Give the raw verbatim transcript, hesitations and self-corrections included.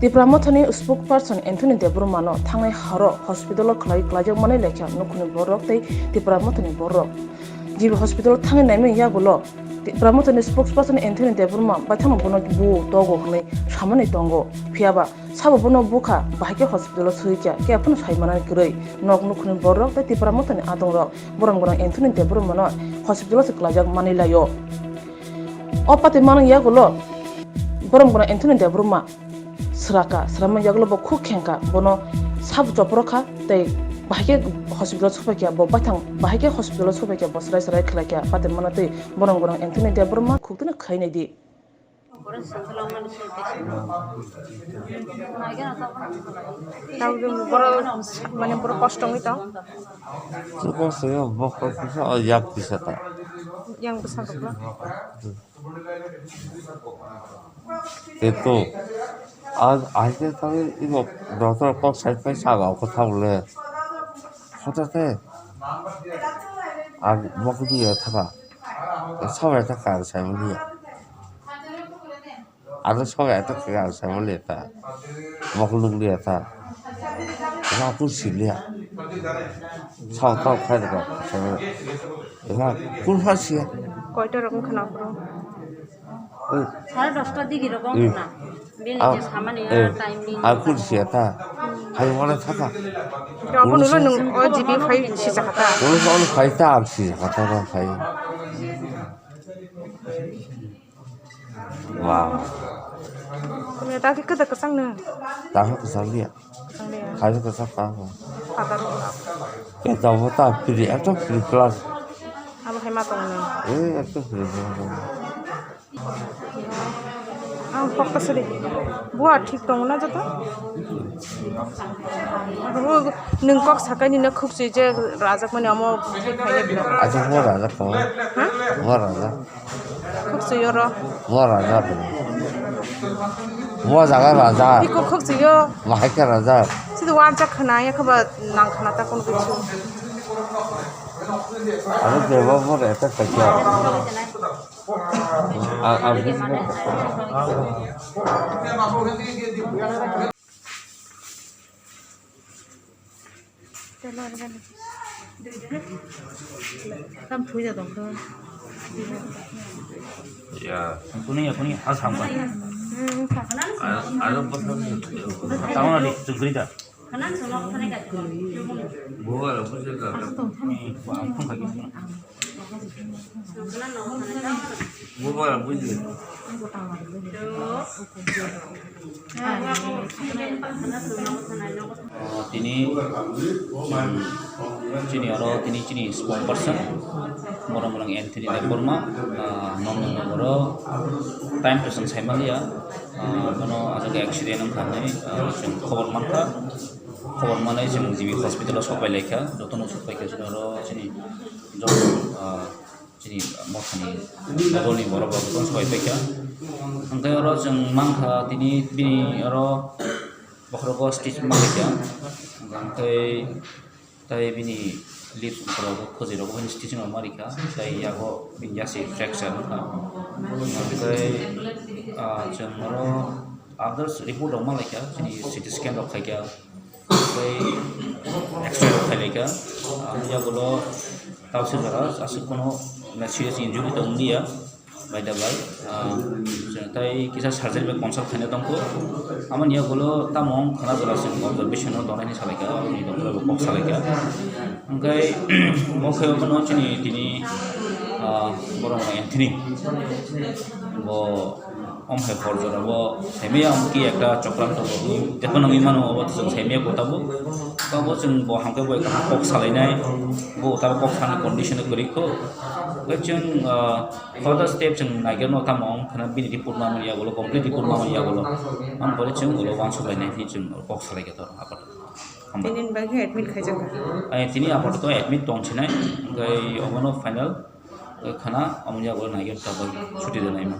Tipra Mothani spokesperson Anthony Debbarma no thangnai horo hospital o khwlai klaijak manwi lekha nukhungni borok tei Tipra Mothani borok. G B hospital thangwi naimani yagulo Tipra Mothani spokesperson Anthony Debbarma baithangno bono bu togo hwnwi samani tongo. Phiyaba sabo bono bukha bahai khe hospital o swikha, khe aphano sai manani kwrwi. Nok nukhungni borok tei Tipra Mothani adongrok borom gwnang Anthony Debbarma no hospital o se klaijak manwi laio. O patimani yagulo borom gwnang Anthony Debbarma sraka, srama yagulo bo khuk khengkha, bono sabo chopro kha tei bahai khe hospital o sopaikha, bo baithang bahai khe hospital o sopaikha, bo srai srai khlaikha, patimano tei borom gwnang Anthony Debbarma khuk tino khainai di. Tang borok mane borok kosto wngwi tong. Kosto ya, bokol kisa, o yak kisa ta. Yang bwsa rok. Teto, a, aike tangwi imo doctor kok sai phai saga o kwthang le. Hotate, ang mokol dui ya thaka. Sabai thaka ang sai mani ya. Ano soga eto kaya ang sai mani ya ta. Mokol nukli ya ta. Ina kun sili ya. Sao tao khai da ka sai mani. Ina kun ha siya. Koita rok wngkha na bro? Sare dosta digi rok wngkha na. Bini je samani ya timing. Ang kun siya ta. Hai wala thaka. Jobo nulo nung o G B phai sija kha ta. Wala wala phai ta ang sija kha ta wala phai. Wow. Kami ta ki kada kasang na. Ta ha kasang dia. Kasang dia. Khai kasang ta. Kadar. Kita wata free, ekdom free class. Abo hai ma tong na. Eh, ekdom free class. Ang kok kasari. Bua thik tong na joto. Abo nung kok sakai ni na khuk si je rajak mani amo thik hai na. Aja mo rajak tong. Ha? Mo rajak. Khuk suyo ro. Mo raja bo. Mo jaga raja. Iko khuk suyo. Mahai khe raja. Sido wancha khana ya khaba nang khana ta kono kichu. Aro deba mo reta khacha. A, a, Tam thui da dong kha. Ya. Kuni ya, kuni, ah, sam ka. Hmm, sa. Ada, ada pasal ni. Tahu na di, sugri da. Bukan, bukan. Bukan, bukan. Tini, chini oro, tini chini spokesperson, borok borok Anthony Debbarma, ah, nokni oro time to chwng sai manliya, ah, bono aswk accident wngkha hinwi, ah, chwng khobor mankha, khobor manwi chwng G B hospital o sopai laikha, jotono sopai kha chini oro chini joto, ah, chini mothani bodolni borok rok jotono sopai paikha. Hwnkhe oro chwng mankha tini bini oro bokhorogo stitch ma rikha, hwnkhe tei bini lips rok khwjwi rok bini stitching rok ma rikha, tei yago bini yasi fracture wngkha. Hwnkhe, ah, chwng oro others report rok ma laikha, chini C T scan rok khaikha. Tei X-ray rok khailai kha, ah, yagulo tausi jora aswk kheno serious injury tong liya, by the by, ah, tei kisa surgery bai consult khaina tongkho, amoni yagulo tamo wng khwna jora chwng observation o tongnai hinwi salai kha, aboni doctor bai kok salai kha, hwnkhe bo khe bono chini tini, ah, borok Anthony bo. Om hai hor jora bo saimaya, om ki ekta chokranto bo tei phano wngwi mano, obo to chwng saimaya kota bo. Tamo chwng bo hamkhe bo ekta kok salainai, bo ta kok sani condition kwrwi kho. Tei chwng, ah, further step chwng naikhe no tamo wng khana bini report ma manya ulo, complete report ma manya ulo. Ang pore chwng ulo uansuk lainai hinwi chwng kok salai khe to apato. Hambai. Tini ni bagwi admit khaijak kha? Ai, tini apato admit tong sinai, hwnkhe obono final. Khana amoni yago naigwk tabuk chuti rwnaima.